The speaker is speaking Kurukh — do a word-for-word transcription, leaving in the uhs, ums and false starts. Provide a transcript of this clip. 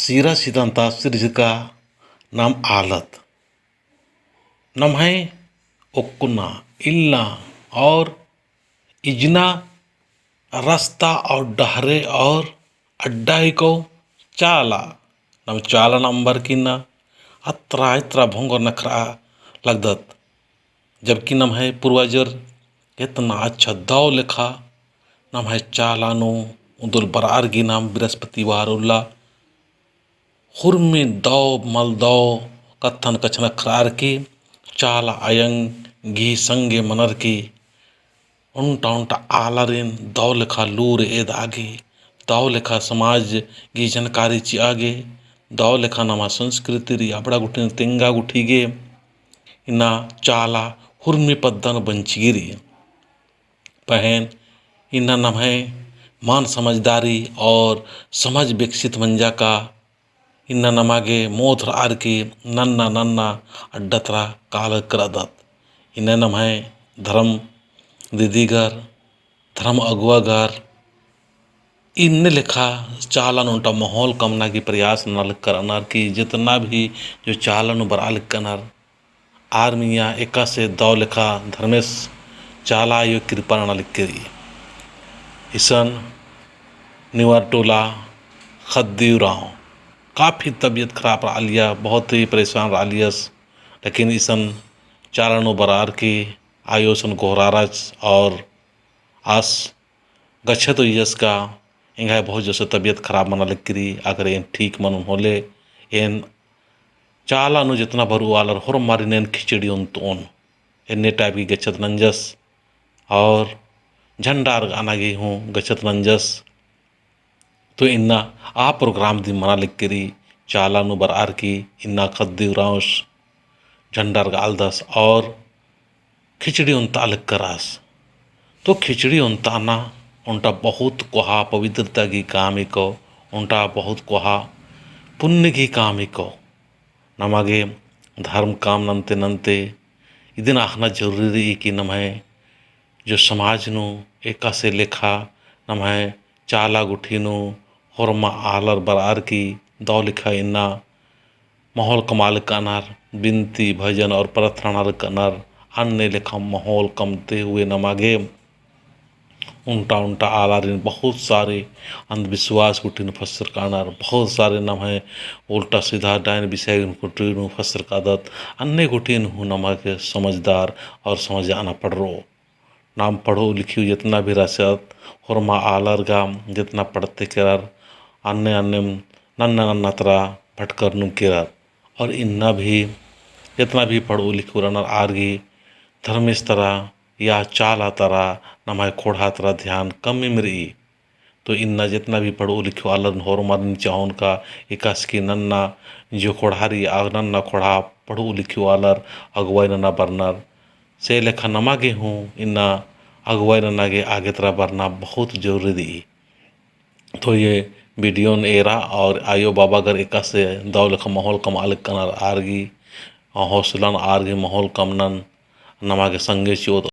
सिरा सितन्ता सिरजका नाम आलत। नम्है ओक्कना, इल्ला और इजना रस्ता और डहरे और अड्डा हिको चाला। नम चाला नंबर किन्ना अत्रा इत्रा भोंगर नखरआ लगदत। जबकि नम्है पूर्वजर एतना अच्छा दव लेखा नम्है चाला नू उन्दुल बरअर की नाम बृहस्पतिवार उल्ला हुरमी दव मल दव कत्थन कछनखरअर की चाला अयंग गही संगे मनर की ओन्टा ओन्टा आलारिन दव लेखा लूर एदआ गे, दव लेखा समाज गही जानकारी चिआ गे, दव लेखा नमा संस्कृति रई अबड़ा गुट्ठिन तेंगा गुट्ठी गे, इन्ना चाला हुरमी पद्दन बंचगी रई। पहें इन्ना नम्है मान समझदारी और समझ विकसित मंजा का इन्ना नमा गे मोधरअर की नन्ना नन्ना अड्डा तरा काला लगदत। इन्ना नम्है धर्म दीदीगर, धर्म अगुवागर, इन्ने लेखा चाला नू ओन्टा माहौल कमना की प्रयास नना लगनर की जेतना भी जो चाला नू बरआ लगनर, आर मइय्याँ एकासे दव लेखा धर्मेस चाला आयो कृपा नना लगकी रई। इसन निवार टोला खद्दी उराँव काफी तबियत खराब रआलिया, बहुत ही परेशान रआलियस, लेकिन इसन चाला नू बरअर की आयो सन गोहरारच और आस गच्छत उइयस का एंग्है बहुत जोर से तबियत खराब मना लगकी रई, अगर एन ठीक मनुन होले एन चाला नू जेतना बरऊ आलर होरमारिन एन खिचड़ी ओन्तओन, एन्ने type की गच्छत नंजस और झंडा अर्गआना गे हूँ गच्छत नंजस। तो इन्ना आ program दिम मना लगकी रई, चाला नू बरअर की इन्ना खद्दी उराँवस झंडा अर्गआलदस और खिचड़ी ओन्ता लगकी रअस। तो खिचड़ी ओन्ताना ओन्टा बहुत कोहा पवित्रता गही काम हिको, ओन्टा बहुत कोहा पुण्य गही काम हिको। नमा गे धर्म काम नन्ते नन्ते इदिन अख़ना जरूरी रई कि नम्है जो समाज नू एकासे लेखा नम्है चाला गुट्ठी नू होरमा आलर बरअर की दव लेखा इन्ना माहौल कमआ लगनर, बिनती, भजन और प्रार्थना नना लगनर, अन्ने लेखा माहौल कमते हुए नमा गे ओन्टा ओन्टा आलारिन बहुत सारे अंधविश्वास गुट्ठिन फसरकानर, बहुत सारे नम्है उल्टा सीधा डायन बिसाही गुट्ठिन फसरकादत, अन्ने गुट्ठिन हूँ नमा गे समझदार और समझाना पड़रो। नाम पढ़ो लिखियो जेतना भी रहचत, होरमा आलर गा जेतना पढ़ते केरर, अन्ने अन्ने नन्ना नन्ना तरा भटकर नू केरर। और इन्ना भी जेतना भी पढ़ो लिखो रअनर आर गे धर्मेस तरा या चाला तरा नम्है खोड़हा तरा ध्यान कम इम रई। तो इन्ना जेतना भी पढ़ो लिखो आलर होरमारिन चाहोन का एकासे की नन्ना जो खोड़हा रई आ नन्ना खोड़हा पढ़ो लिखो आलर अगुवाई नना बरनर। से लेखा नमा गे हूँ इन्ना अगुवाई नना गे आगे तरा बरना बहुत जरूरी रई। तो ये video न एरा और आयो बाबा गर एकासे दव लेखा माहौल कमआ लगनर आर गे हौसलन आर गे माहौल कमनन नमा गे संगे चिओत।